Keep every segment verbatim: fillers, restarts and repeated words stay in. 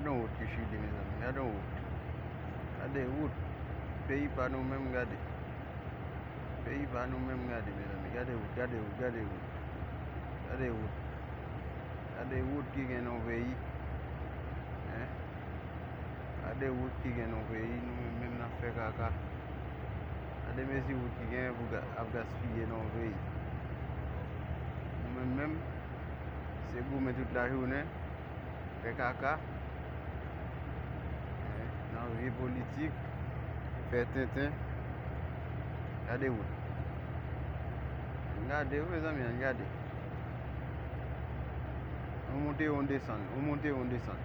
Gade yon wout ki Chili, mezanmi. Gade yon wout. Gade wout. Peyi pa nou menm, gade. Peyi pa nou menm, gade, mezanmi. Gade wout, gade wout, gade wout. Gade wout. Gade wout ki gen nan peyi. Hein? Gade wout ki gen nan peyi. Nou menm, menm n ap fè kaka. Gade mezi wout ki gen pou ga- ap gaspiye nan peyi. Nou menm, menm, se goumen tout lajounen. Fè kaka, nan vye politik, fè tenten. Gade wout. Ann gade wi, mezanmi, ann gade. On monte, on desann, on monte, on desann.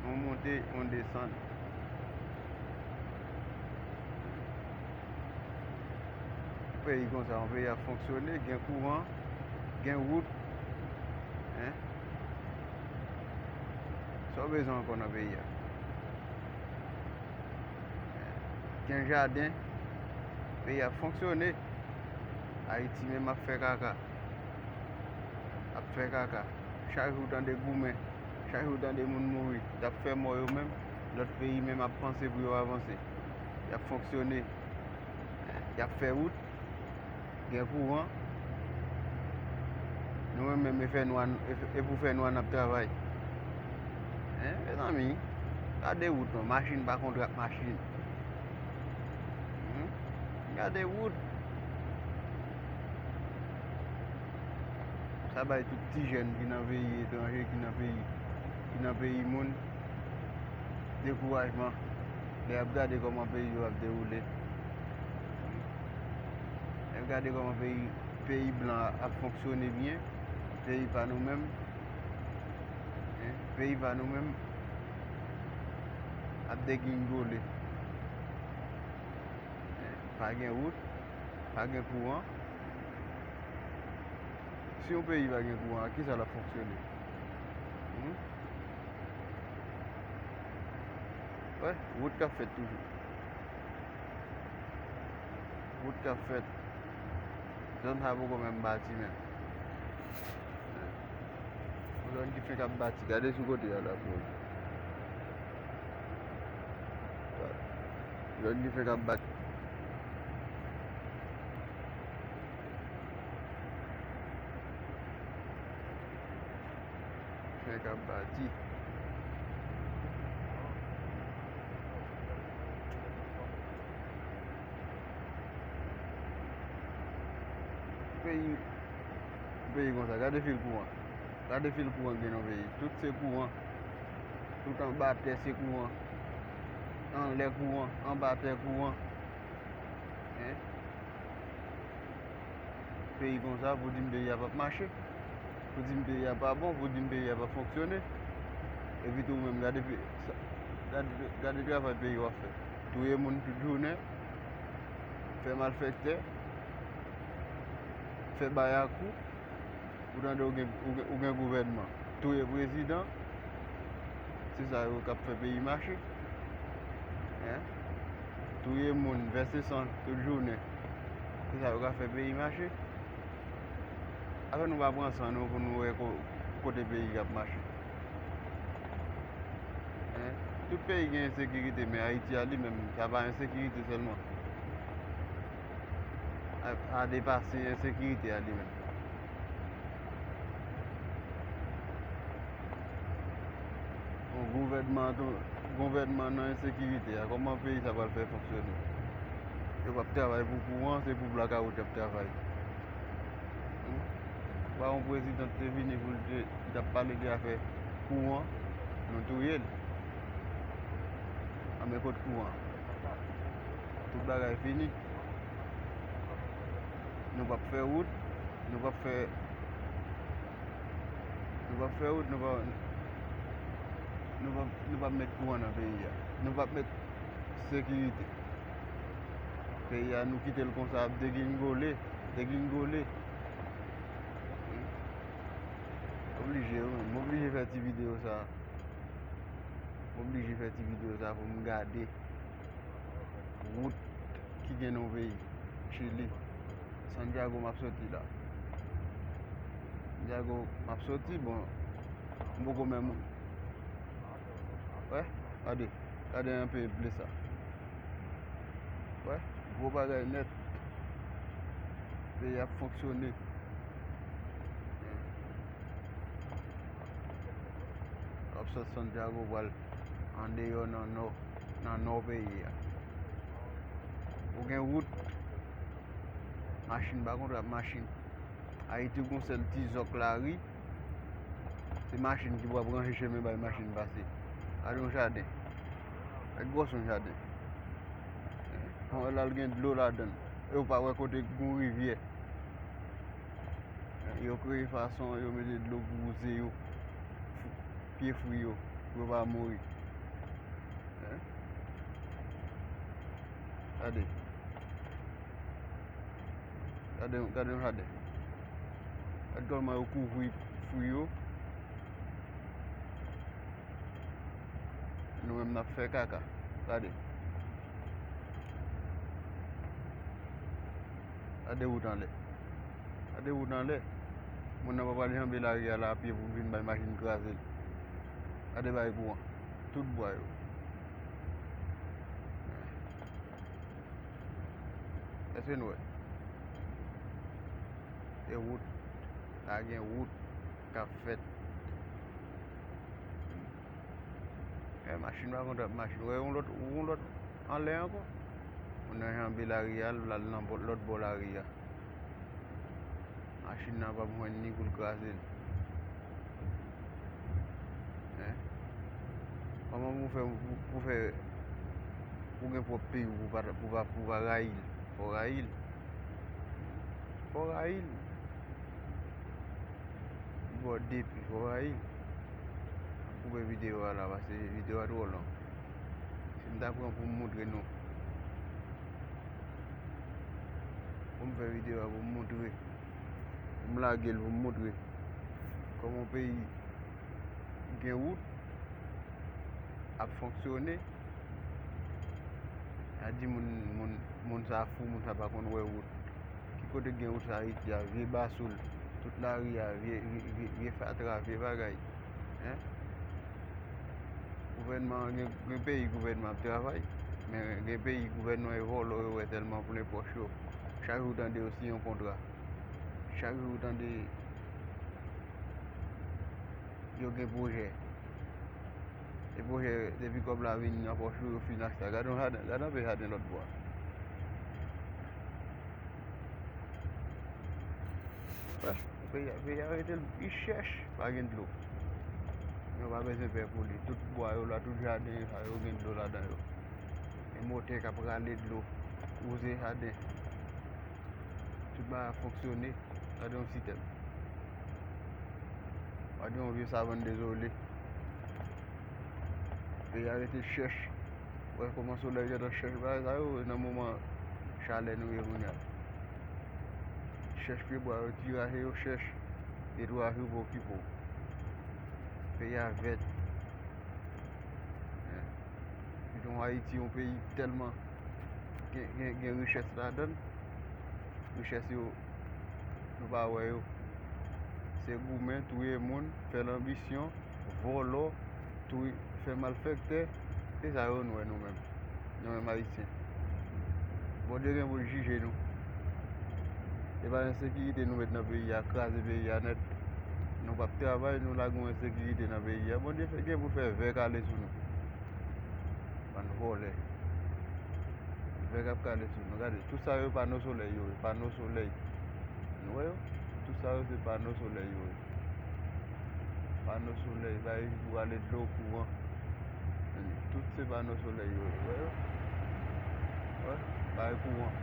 On monte, on desann. Yon peyi konsa, yon peyi ap fonksyone, gen kouran, gen wout, hein? Sa w bezwen ankò nan peyi a? Gen jaden, peyi ap fonksyone. Ayiti menm ap fè kaka. Ap fè kaka. Chak jou w tande goumen, chak jou w tande moun mouri. Y ap fè mò yo menm, lòt peyi menm ap panse pou yo avanse. Y ap fonksyone. Y ap fè wout. Gen kouran. Nou menm menm e fè nwa, e pou fè nwa n ap travay. Hein, mezanmi, gade wout non, machin pa kontre ak machin. Hmm? Gade wout. Sa bay tout ti jèn ki nan peyi etranje, ki nan peyi, ki nan peyi moun, dekourajman. Lè y ap gade kòman peyi yo ap dewoule. Lè y ap gade kòman peyi, peyi blan ap fonksyone byen, peyi pa nou menm, hein, peyi pa nou menm ap degingole. Pa gen wout, pa gen kouran. Si yon peyi pa gen kouran, ak kisa l ap fonksyone? Hmm? Wè, wout k ap fèt toujou. Wout k ap fèt. Zòn sa poko menm bati menm. Yon zòn ki fenk ap bati. Gade sou kote a la pou w. Yon zòn ki fenk ap bati. Fenk ap bati. Peyi, peyi konsa, gade fil kouran. Gade fil kouran gen nan peyi. Tout se kouran. Tout anba tè se kouran. Anlè kouran, anba tè kouran. Hein? Peyi konsa, pou di m peyi a p ap mache, pou di m peyi a pa bon, pou di m peyi a p ap fonksyone. Epi tou ou menm, gade, pe- sa- gade, gade travay peyi w ap fè. Touye moun tout jounen, fè malfektè, fè bayakou. Ou tande ou gen, ou gen, ou gen gouvènman. Touye prezidan. Se sa yo k ap fè peyi mache. Hein? Touye moun, vèse san tout jounen. Se sa yo ka fè peyi mache. Afè nou pa pran san nou pou nou wè ko- kote peyi k ap mache. Hein? Tout peyi gen ensekirite, men Ayiti a li menm, sa pa ensekirite sèlman. A, a depase ensekirite a li menm. Bon, gouvènman, tou- gouvènman nan ensekirite a, kòman peyi sa pral fè fonksyone? Yo p ap travay pou kouran, se pou blakawout y ap travay. Hmm? Pa yon prezidan te vini pou l te, li t ap pale de afè kouran, nou touye l. Anben kot kouran? Tout bagay fini. Nou p ap fè wout, nou p ap fè, nou p ap fè wout, nou p ap, nou p ap, nou p ap met kouran nan peyi a. Nou p ap met sekirite. Peyi a, nou kite l konsa ap degingole, degingole. Oblije, wi, m oblije fè ti videyo sa. M oblije fè ti videyo sa pou m gade wout ki gen nan peyi Chili. Santiago m ap soti la. Santiago, m ap soti, bon, m poko menm. Wè, gade, gade yon peyi ble sa. Wè, gwo bagay nèt. Peyi ap fonksyone. W ap sot Santiago, w pral andeyò nan nò, nan nò peyi a. Ou gen wout, machin pa kontre ak machin. Ayiti gon sèl ti zòk lari, se machin ki pou ap ranje chemen bay machin pase. Gade yon jaden. Gade gwòs yon jaden. Yon lè l gen dlo ladan l. E ou pa wè kote gon rivyè. Yo kreye fason, yo mete dlo pou wouze yo, fou-, pye fwi yo, pou yo pa mouri. Hein? Gade. Gade, gade yon jaden. Gade kòman yo kouvri fwi yo. Nou menm n ap fè kaka. Gade. Gade wout anlè. Gade wout anlè. Moun nan pa pral janbe lari a la a pye pou vin bay machin kraze l. Gade bay kouran. Tout bwa yo. Èske nou wè? E wout. La gen wout k ap fèt. E machin pa kontre ak machin. Wè yon lòt, yon lòt anlè ankò. Moun nan janbe lari a, l al nan bò, lòt bò lari a. Machin nan p ap jwenn ni pou l kraze l. Hein? Kòman pou fè, pou, pou fè, pou gen pwòp peyi w, pou pa, pou pa, pou pa rayi l? Fò w rayi l. Fò w rayi l. Li ba w depi, fò w rayi l. M ap koupe videyo a la, paske videyo a twò long. Si m ta pran pou m montre nou, pou m fè videyo a pou m montre, pou m lage l pou m montre kòman yon peyi gen wout, ap fonksyone, a di moun, moun, moun sa fou, moun sa pa konn wè wout. Ki kote k gen wout sa Ayiti a? Vye basoul, tout lari a, vye, vye, vye, vye fatra, vye bagay. Hein? Gouvènman an, gen, gen peyi gouvènman ap travay, men gen peyi gouvènman e vòlò yo wè tèlman plen pòch yo. Chak jou w tande yo siyen yon kontra. Chak jou w tande yo gen pwojè. E pwojè, depi kòb la vin nan pòch yo, yo fin achte. Gade yon jaden, gade yon pe jaden lòt bò a. Wè, peyi a, peyi a rete li chèch, pa gen dlo. Men w pa bezwen pè pou li. Tout bwa yo la, tout jaden sa yo gen dlo ladan yo. Gen motè k ap rale dlo, wouze jaden. Tout bagay ap fonksyone. Gade yon sitèn. Gade yon vye savann dezole. Peyi a rete chèch. Wè kòman solèy gentan chèch bagay sa yo, e nan moman chalè nou ye kounye a. Chèch pyebwa yo, ti raje yo chèch, e tou raje yo pa okipe w. Peyi a vèt. Hein? Kidonk Ayiti yon peyi tèlman gen, gen, gen richès ladan l. Richès yo, nou pa wè yo. Se goumen, touye moun, fè lanbisyon, vòlò, touye, fè malfektè. Se sa yo nou wè nou menm. Nou menm Ayisyen. Bondye gen pou l jije nou. E pa ensekirite nou met nan peyi a, kraze peyi a nèt. Nou p ap travay, nou lage yon ensekirite nan peyi a. Bondye fè, gen pou l fè vè kale sou nou. Bann vòlè. Vè k ap kale sou nou. Gade, tout sa yo pano solèy yo ye. Pano solèy. Nou wè yo? Tout sa yo se pano solèy yo ye. Pano solèy, bay pou ale dlo, kouran. Tout se pano solèy yo ye. Wè yo? Wè, bay kouran.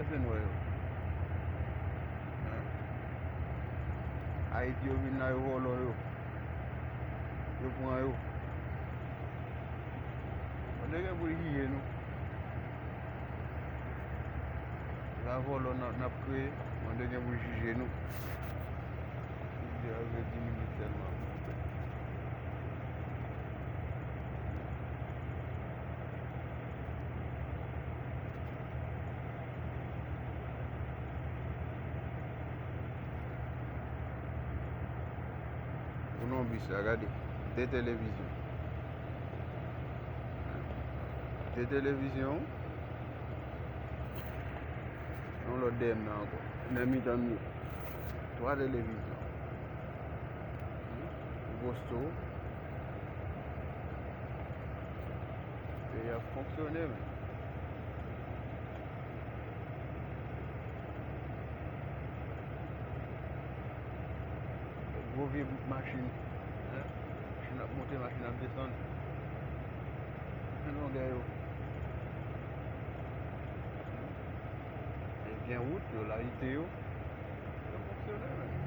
Èske nou wè yo? Hein? Ayiti yo vin la, yo vòlò yo. Yo pran yo. Bondye gen pou l jije nou. Se pa vòlò n ap, n ap kreye, Bondye gen pou l jije nou. Videyo a rive di minit sèlman. Non, bis la, gade. De televizyon. De televizyon. Yon lòt dèyè m nan ankò. Nan mitan m yo. Twa televizyon. Gwo sto. Peyi ap fonksyone, men. Gwo vye machin. Hein? Machin ap monte, machin ap desann. Men longè yo. E gen wout, yo layite yo. Yo fonksyone, men.